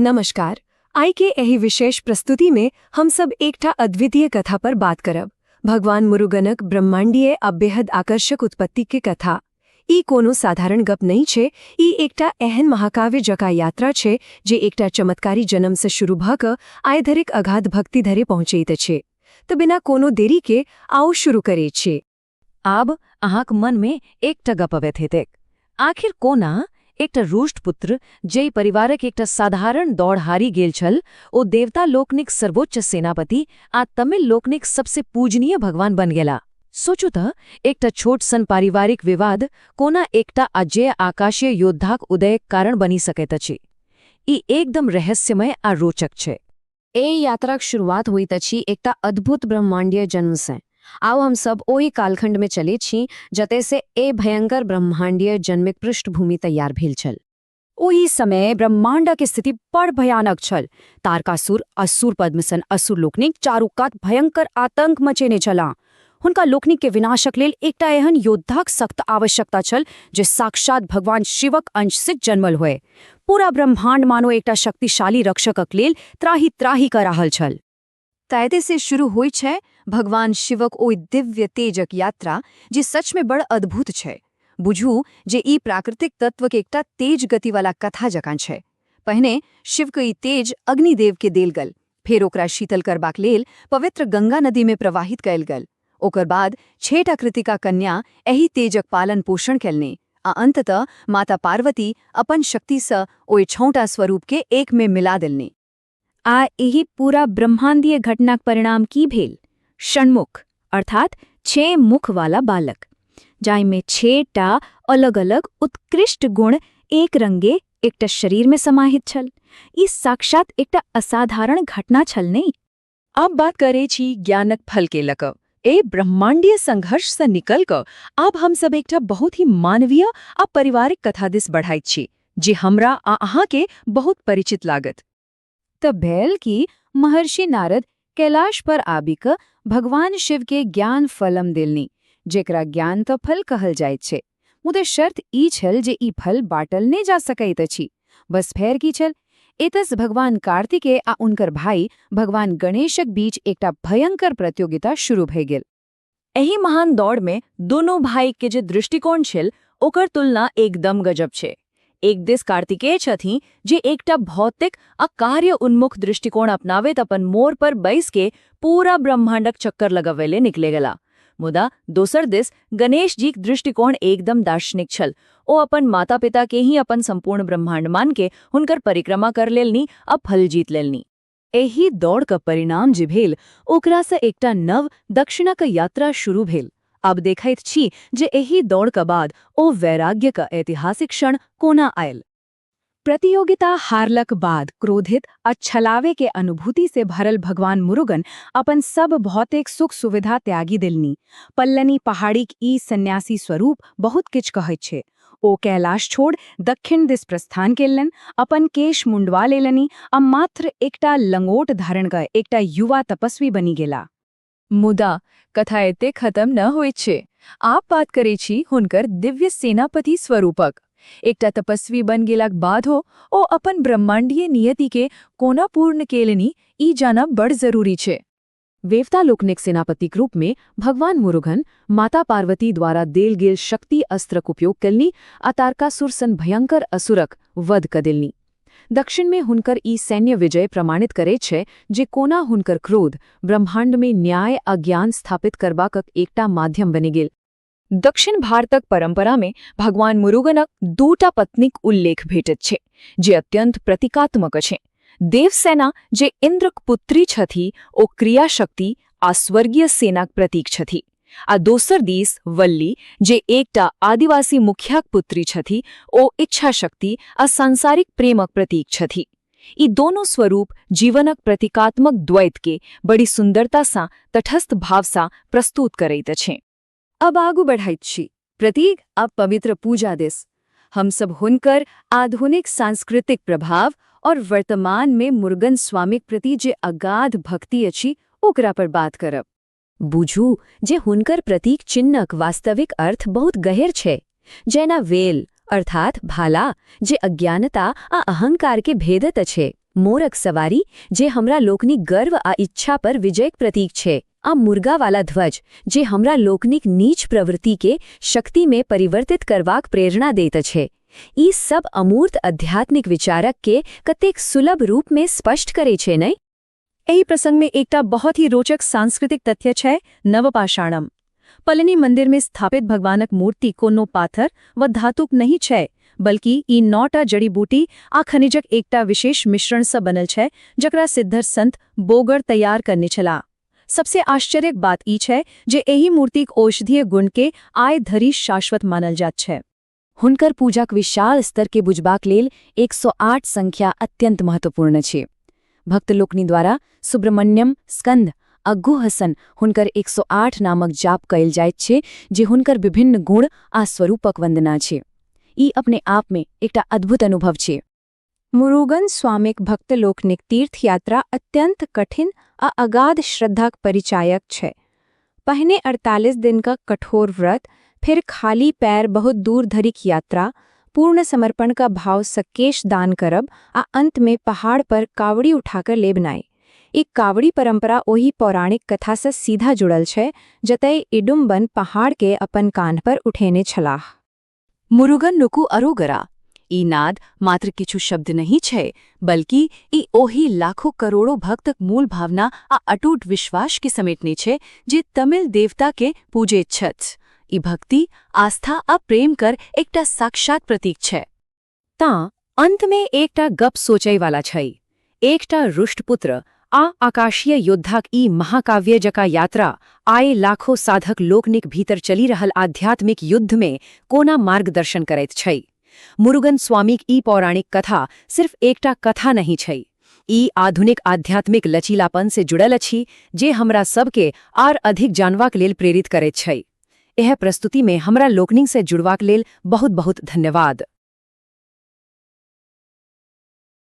नमस्कार। आइ के एहि विशेष प्रस्तुति में हम सब एकटा अद्वितीय कथा पर बात करब, भगवान मुरुगनक ब्रह्मांडीय आ बेहद आकर्षक उत्पत्ति के कथा। ई कोनो साधारण गप नहीं छै। ई एकटा एहन महाकाव्य जकाँ यात्रा छै जे एकटा चमत्कारी जन्म से शुरू भऽ कऽ आइ धरिक अगाध भक्ति धरि पहुँचैत अछि। तऽ बिना कोनो देरी के आउ, शुरू करै छी। आब अहाँक मनमे एकटा गप अबैत हेतैक, आखिर कोना एकटा रुष्ट पुत्र, जे परिवारक एकटा साधारण दौड़ हारि गेल छल, ओ देवता लोकनिक सर्वोच्च सेनापति आ तमिल लोकनिक सबसे पूजनीय भगवान बन गेला? सोचू तऽ, एकटा छोट सन पारिवारिक विवाद कोना एकटा अजेय आकाशीय योद्धाक उदयक कारण बनि सकैत अछि? ई एकदम रहस्यमय आ रोचक छै। एहि यात्राक शुरुआत होइत अछि एकटा अद्भुत ब्रह्मांडीय जन्मसँ। आउ, हम सब ओहि कालखंड में चले छी जतय से ए भयंकर ब्रह्मांडीय जन्मक पृष्ठभूमि तैयार भेल छल। ओहि समय ब्रह्मांडक स्थिति बड़ भयानक छल। तारकासुर आ सूरपद्म सन असुर लोकनिक चारू कात भयंकर आतंक मचेने छलाह। हुनका लोकनिक के विनाशक लेल एकटा एहन योद्धाक सख्त आवश्यकता छल जे साक्षात भगवान शिवक अंश से जन्मल होय। पूरा ब्रह्मांड मानो एकटा शक्तिशाली रक्षकक लेल त्राहि त्राहि कऽ रहल छल। ताहि से शुरू होइ छै भगवान शिवक ओहि दिव्य तेजक यात्रा, जे सचमे बड़ अद्भुत छै। बुझू जे ई प्राकृतिक तत्वके एकटा तेज गतिवाला कथा जकाँ छै। पहिने शिवके ई तेज अग्निदेवके देल गेल, फेर ओकरा शीतल करबाक लेल पवित्र गंगा नदीमे प्रवाहित कयल गेल। ओकर बाद छेटा कृतिका कन्या एहि तेजक पालन पोषण केलनि आ अंततः माता पार्वती अपन शक्तिसँ ओहि छौटा स्वरूपके एकमे मिला देलनि। आ एहि पूरा ब्रह्मांडीय घटनाक परिणाम की भेल? षण्मुख, अर्थात 6 मुख वाला बालक, जाहिमे 6टा अलग अलग उत्कृष्ट गुण एक रंगे एकटा शरीरमे समाहित छल। ई साक्षात एकटा असाधारण घटना छल, नहि? आब बात करै छी ज्ञानक फल के लऽ कऽ। एहि ब्रह्मांडीय संघर्षसँ निकल कऽ आब हमसब एकटा बहुत ही मानवीय आ पारिवारिक कथा दिस बढ़ाइत छी, जे हमरा आ अहाँके बहुत परिचित लागत। तब भेल कि महर्षि नारद कैलाश पर आबि कऽ भगवान शिव के ज्ञान फलम देलनि, जेकरा ज्ञान तऽ फल कहल जाइत छै। मुदा शर्त ई छल जे ई फल बाँटल नहि जा सकैत अछि। बस, फेर की छल? एतस भगवान कार्तिकेय आ उनकर भाई भगवान गणेशक बीच एकटा भयंकर प्रतियोगिता शुरू भए गेल। एहि महान दौड़मे दुनू भाई के जे दृष्टिकोण छल, ओकर तुलना एकदम गजब छै। एक दिस कार्तिकेय छथिन, जे एकटा भौतिक आ कार्य उन्मुख दृष्टिकोण अपनाबैत अपन मोर पर बैस के पूरा ब्रह्मांडक चक्कर लगबै ले निकले गेला। मुदा दोसर दिस गणेश जीक दृष्टिकोण एकदम दार्शनिक छल। ओ अपन माता पिता के ही अपन संपूर्ण ब्रह्मांड मान के हुनकर परिक्रमा कर लेलनि आ फल जीत लेलनि। एहि दौड़ का परिणाम जे भेल, ओकरासँ एकटा नव दक्षिणाक यात्रा शुरू भेल। आब देखैत छी जे एहि दौड़क बाद ओ वैराग्यक ऐतिहासिक क्षण कोना आयल। प्रतियोगिता हारलक बाद क्रोधित आ छलावे के अनुभूति से भरल भगवान मुरुगन अपन सब भौतिक सुख सुविधा त्यागी देलनि। पल्लनी पहाड़ीक ई सन्यासी स्वरूप बहुत किछु कहैत छै। ओ कैलाश छोड़ दक्षिण दिस प्रस्थान केलनि, अपन केश मुंडवा लेलनि आ मात्र एकटा लंगोट धारण कऽ एकटा युवा तपस्वी बनि गेला। मुदा कथा एते खत्म न होइत छै। आब बात करै छी हुनकर दिव्य सेनापति स्वरूपक। एकटा तपस्वी बन गेलाक बादो ओ अपन ब्रह्मांडीय नियति के कोना पूर्ण केलनि, ई जानब बड़ जरूरी छै। देवता लोकनिक सेनापतिक रूपमे भगवान मुरुगन माता पार्वती द्वारा देल गेल शक्ति अस्त्रक उपयोग केलनि आ तारकासुर सन भयंकर असुरक वध क देलनि। दक्षिणमे हुनकर ई सैन्य विजय प्रमाणित करैत छै जे कोना हुनकर क्रोध ब्रह्मांडमे न्याय आ ज्ञान स्थापित करबाक एकटा माध्यम बनि गेल। दक्षिण भारतक परंपरामे भगवान मुरुगनक दूटा पत्नीक उल्लेख भेटैत छै, जे अत्यंत प्रतीकात्मक अछि। देवसेना, जे इन्द्रक पुत्री छथि, ओ क्रियाशक्ति आ स्वर्गीय सेनाक प्रतीक छथि, आ दोसर दिस वल्ली, जे एकटा आदिवासी मुखियाक पुत्री छथि, ओ इच्छाशक्ति आ सांसारिक प्रेमक प्रतीक छथि। ई दोनों स्वरूप जीवनक प्रतीकात्मक द्वैत के बड़ी सुंदरता सँ तटस्थ भावसँ प्रस्तुत करैत अछि। अब आगू बढ़ाइत छी प्रतीक आ पवित्र पूजा दिस। हमसब हुनकर आधुनिक सांस्कृतिक प्रभाव और वर्तमान में मुर्गन स्वामीक प्रति जे अगाध भक्ति अछि, ओकरा पर बात करब। बुझू जे हुनकर प्रतीक चिन्हक वास्तविक अर्थ बहुत गहर छै। जेना वेल, अर्थात भाला, जे अज्ञानता आ अहंकार के भेदत अछि। मोरक सवारी, जे हमरा लोकनिक गर्व आ इच्छा पर विजयक प्रतीक छै, आ मुर्गावाला ध्वज, जे हमरा लोकनिक नीच प्रवृत्ति के शक्ति में परिवर्तित करबाक प्रेरणा दैत छै। ई सब अमूर्त आध्यात्मिक विचारक के कतेक सुलभ रूप में स्पष्ट करै छै, नहि? एहि प्रसंग में एकटा बहुत ही रोचक सांस्कृतिक तथ्य छै नवपाषाणम। पलनी मंदिर में स्थापित भगवानक मूर्ति कोनो पाथर व धातुक नहि छै, बल्कि ई 9टा जड़ी बूटी आ खनिजक एकटा विशेष मिश्रण सँ बनल छै, जकरा सिद्धर संत बोगर तैयार करने छलाह। सबसे आश्चर्यक बात ई छै जे एहि मूर्तिक औषधीय गुण के आइ धरि शाश्वत मानल जात छै। हुनकर पूजाक विशाल स्तर के बुझबाक लेल 108 संख्या अत्यंत महत्वपूर्ण छै। भक्त लोकनि द्वारा सुब्रमण्यम, स्कंद आ गुहसन हुनकर 108 नामक जाप कयल जाइत छै, जे हुनकर विभिन्न गुण आ स्वरूपक वंदना छै। ई अपने आप में एकटा अद्भुत अनुभव छै। मुरुगन स्वामीक भक्त लोकनिक तीर्थ यात्रा अत्यंत कठिन आ अगाध श्रद्धाक परिचायक छै। पहिने 48 दिन का कठोर व्रत, फिर खाली पैर बहुत दूर धरिक यात्रा, पूर्ण समर्पण का भाव सँ केश दान करब आ अंत में पहाड़ पर कावड़ी उठाकर लेबनाइ। ई कावड़ी परंपरा ओहि पौराणिक कथा सँ सीधा जुड़ल छै, जतय इडुम्बन पहाड़ के अपन कान्ह पर उठेने छलाह। मुरुगन नुकु अरोगरा, ई नाद मात्र किछु शब्द नहीं छै, बल्कि ई ओही लाखों करोड़ों भक्तक मूल भावना आ अटूट विश्वास के समेटने छै, जे तमिल देवता के पूजैत छथि। ई भक्ति, आस्था आ प्रेम कर एकटा साक्षात प्रतीक छै। ता अंत में एकटा गप सोचै वाला छै। एकटा रुष्ट पुत्र आ आकाशीय योद्धाक ई महाकाव्य जका यात्रा आइ लाखों साधक लोकनिक भीतर चलि रहल आध्यात्मिक युद्ध में कोना मार्गदर्शन करैत छै। मुरुगन स्वामीक ई पौराणिक कथा सिर्फ एकटा कथा नहीं छै, ई आधुनिक आध्यात्मिक लचीलापन से जुड़ल अछि, जे हमरा सबके आर अधिक जानबाक लेल प्रेरित करैत छै। एह प्रस्तुति में हमरा लोकनिक से जुड़बाक लेल बहुत बहुत धन्यवाद।